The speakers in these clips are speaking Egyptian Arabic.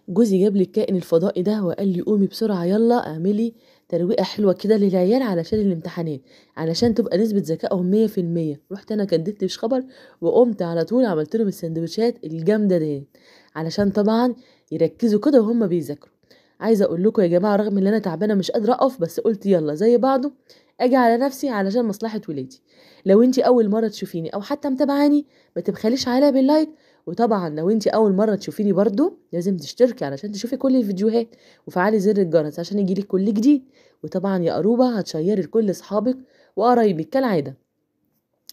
جوزي جاب لي الكائن الفضائي ده وقال لي قومي بسرعة يلا اعملي ترويقه حلوة كده للعيال علشان الامتحانات، علشان تبقى نسبه ذكائهم 100%. رحت انا كدبت مش خبر وقمت على طول عملت لهم السندوتشات الجامدة دي علشان طبعا يركزوا كده وهم بيذاكروا. عايزه اقول لكم يا جماعة رغم ان انا تعبانة مش قادرة اقف، بس قلت يلا زي بعضه اجي على نفسي علشان مصلحة ولادي. لو انت اول مرة تشوفيني او حتى متابعاني ما تبخليش عليا بال like، وطبعا لو انت اول مرة تشوفيني برضو لازم تشتركي علشان تشوفي كل الفيديوهات، وفعلي زر الجرس عشان يجيلك كل جديد. وطبعا يا قروبه هتشيري لكل اصحابك وقرايبك كالعادة.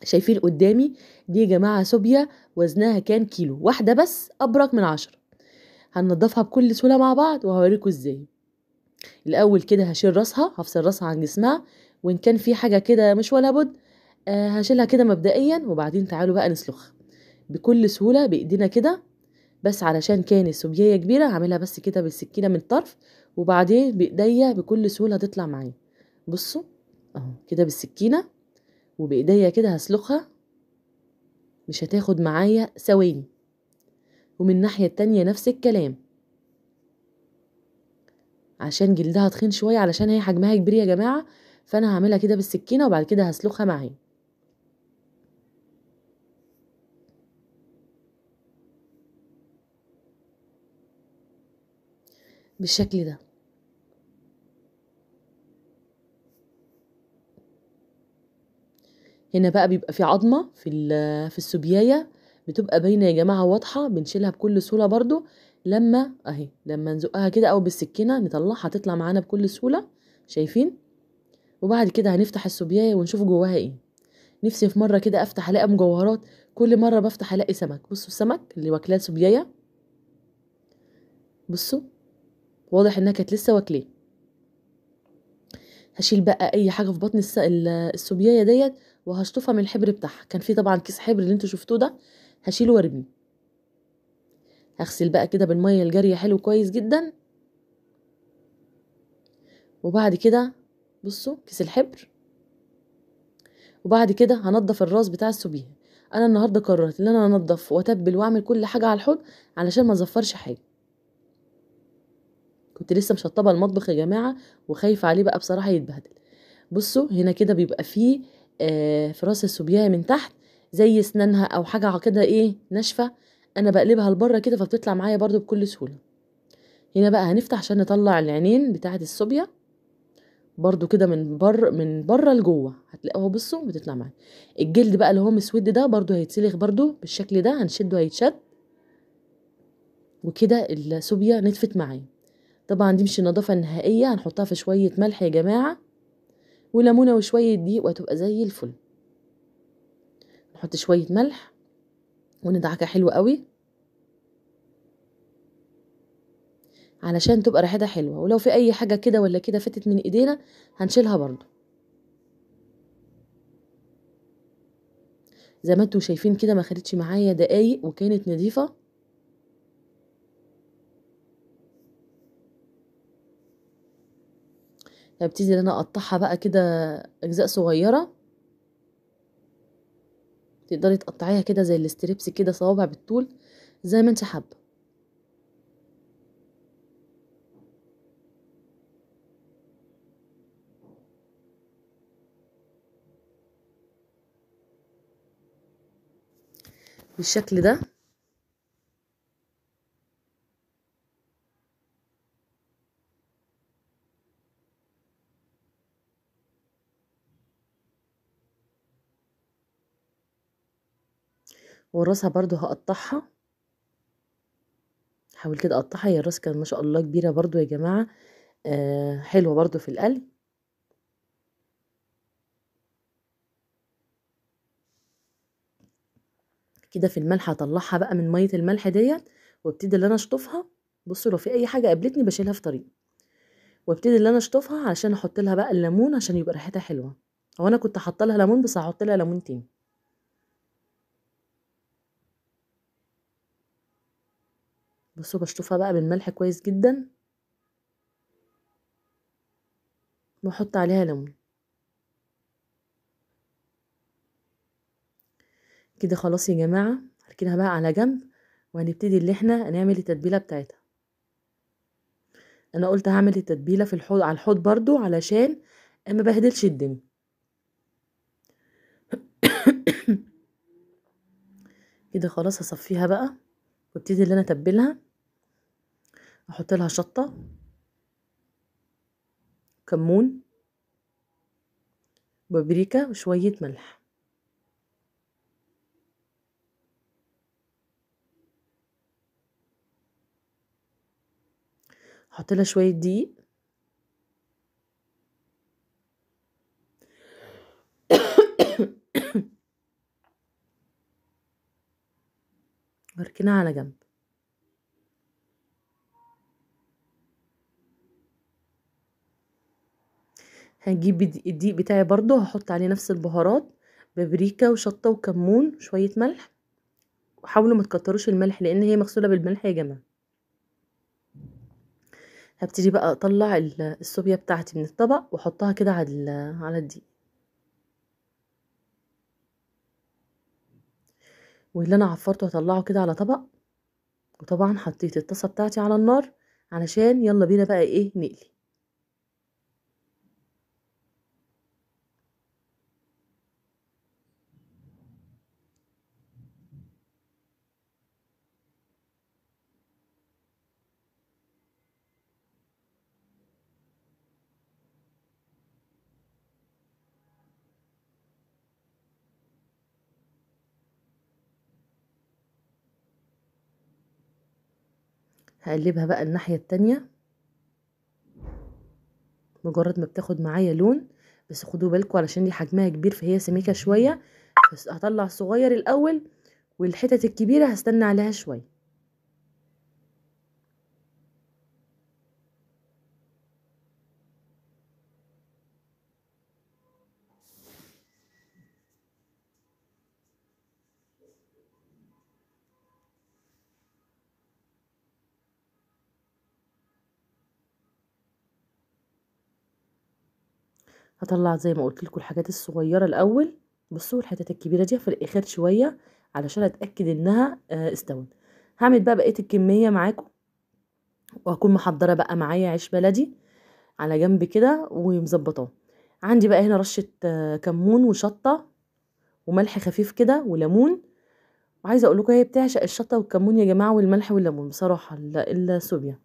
شايفين قدامي دي يا جماعة سوبيا وزنها كان كيلو واحدة بس، ابرك من 10. هننضفها بكل سهولة مع بعض وهوريكم ازاي. الاول كده هشيل راسها، هفصل راسها عن جسمها، وان كان في حاجة كده مش ولا بد هشيلها كده مبدئيا، وبعدين تعالوا بقى نسلخها بكل سهولة بايدينا كده، بس علشان كان السوبيايه كبيرة هعملها بس كده بالسكينة من الطرف، وبعدين بايديا بكل سهولة هتطلع معايا. بصوا اهو كده بالسكينة وبايديا كده هسلخها، مش هتاخد معايا ثواني. ومن الناحية التانية نفس الكلام، عشان جلدها تخين شوية علشان هي حجمها كبير يا جماعة، فانا هعملها كده بالسكينة وبعد كده هسلخها معايا. بالشكل ده. هنا بقى بيبقى في عظمه في السوبيايه بتبقى باينة يا جماعة واضحة، بنشيلها بكل سهولة برضو. لما اهي لما نزقها كده او بالسكينة نطلعها هتطلع معانا بكل سهولة، شايفين؟ وبعد كده هنفتح السوبيايه ونشوف جواها ايه. نفسي في مرة كده افتح الاقي مجوهرات، كل مرة بفتح الاقي سمك. بصوا السمك اللي واكلاه سوبيايه، بصوا واضح انها كانت لسه واكلاه. هشيل بقى اي حاجة في بطن السوبيايه ديت وهشطفها من الحبر بتاعها. كان في طبعا كيس حبر اللي انتوا شفتوه ده، هشيله وارميه. هغسل بقى كده بالمية الجارية حلو كويس جدا. وبعد كده بصوا كيس الحبر. وبعد كده هنضف الراس بتاع السوبيا. انا النهارده قررت ان انا انضف واتبل واعمل كل حاجة على الحوض علشان ما ازفرش حاجة. كنت لسه مشطبه المطبخ يا جماعة وخايفة عليه بقى بصراحة يتبهدل. بصوا هنا كده بيبقى فيه في راس السوبيا من تحت زي اسنانها او حاجة كده ايه ناشفة، انا بقلبها لبره كده فبتطلع معايا برضو بكل سهولة. هنا بقى هنفتح عشان نطلع العينين بتاعه السوبيا برضو كده من بره لجوه، هتلاقوها بصوا بتطلع معايا. الجلد بقى اللي هو مسود ده برضو هيتسلخ برضو بالشكل ده، هنشده هيتشد. وكده السوبيا نتفت معايا. طبعا دي مش النظافة النهائية، هنحطها في شوية ملح يا جماعة وليمونه وشوية دقيق وهتبقى زي الفل. نحط شوية ملح وندعكها حلو قوي علشان تبقى ريحتها حلوة، ولو في اي حاجة كده ولا كده فاتت من ايدينا هنشيلها برضو. زي ما انتوا شايفين كده ما خدتش معايا دقايق وكانت نظيفة. هبتدي ان انا اقطعها بقى كده اجزاء صغيرة، تقدري تقطعيها كده زي ال strips كده صوابع بالطول زي ما انت حابة. بالشكل ده. وراسها برضو هقطعها، حاول كده اقطعها. هي الراس كان ما شاء الله كبيرة برضو يا جماعة، حلوة برضو في القلب. كده في الملح هطلعها بقى من مية الملح ديت وابتدي ان انا اشطفها. بصوا لو في اي حاجة قابلتني بشيلها في طريق، وابتدي ان انا اشطفها علشان احط لها بقى الليمون عشان يبقى ريحتها حلوة. هو انا كنت حاطه لها ليمون بس هحط لها ليمون تاني. بصوا بشطفها بقى بالملح كويس جدا واحط عليها ليمون كده. خلاص يا جماعة هركنها بقى على جنب، وهنبتدي اللي احنا نعمل التتبيله بتاعتها. انا قلت هعمل التتبيله في الحوض، على الحوض برضو، علشان ما بهدلش الدنيا. كده خلاص هصفيها بقى وابتدي اللي انا اتبلها. احط لها شطه، كمون، بابريكا، وشوية ملح. احط لها شوية دقيق، واركنها على جنب. هجيب الدقيق بتاعي برضو، هحط عليه نفس البهارات، بابريكا وشطة وكمون وشوية ملح. وحاولوا ما تكتروش الملح لان هي مغسولة بالملح يا جماعة. هبتدي بقى اطلع الصوبيا بتاعتي من الطبق واحطها كده على الدقيق. واللي انا عفرته هطلعه كده على طبق. وطبعا حطيت الطاسه بتاعتي على النار علشان يلا بينا بقى ايه نقلي. هقلبها بقى الناحية التانية مجرد ما بتاخد معايا لون. بس خدوا بالكم علشان دي حجمها كبير فهي سميكة شوية، بس هطلع صغير الأول والحتت الكبيرة هستنى عليها شوية. هطلع زي ما قلت لكم الحاجات الصغيرة الاول، بصوا الحتت الكبيرة دي في الاخر شوية علشان اتاكد انها استوت. هعمل بقى بقية الكمية معاكم، وهكون محضرة بقى معايا عيش بلدي على جنب كده ومظبطاه. عندي بقى هنا رشه كمون وشطه وملح خفيف كده وليمون. وعايزه اقول لكم هي بتعشق الشطه والكمون يا جماعة، والملح والليمون بصراحة الصوبيا.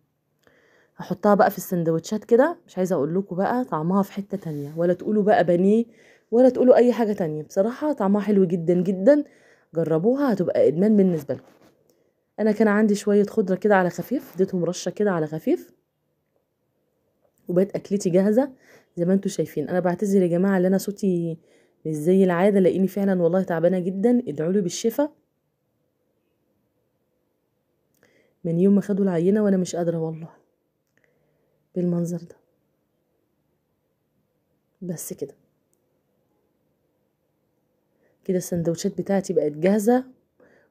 هحطها بقى في السندوتشات كده، مش عايزه اقول لكم بقى طعمها في حتة تانية، ولا تقولوا بقى بانيه ولا تقولوا اي حاجة تانية. بصراحة طعمها حلو جدا جدا، جربوها هتبقى ادمان بالنسبة لكم. انا كان عندي شوية خضرة كده على خفيف، اديتهم رشه كده على خفيف، وبقت اكلتي جاهزة زي ما انتم شايفين. انا بعتذر يا جماعة ان انا صوتي مش زي العادة، لاني فعلا والله تعبانة جدا. ادعوا لي بالشفاء. من يوم ما خدوا العينة وانا مش قادرة والله بالمنظر ده. بس كده كده السندوتشات بتاعتي بقت جاهزة.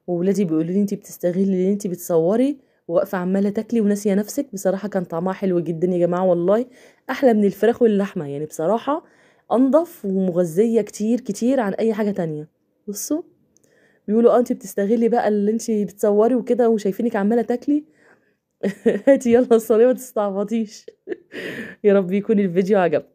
وولادي بيقولوا لي انتي بتستغلي اللي انتي بتصوري وواقفه عماله تاكلي وناسيه نفسك. بصراحة كان طعمها حلو جدا يا جماعة والله، احلى من الفراخ واللحمة يعني، بصراحة انضف ومغذيه كتير كتير عن اي حاجة تانية. بصوا بيقولوا انتي بتستغلي بقى اللي انتي بتصوري وكده وشايفينك عماله تاكلي. هاتي يلا الصينية ما تستعبطيش. يا رب يكون الفيديو عجبكم.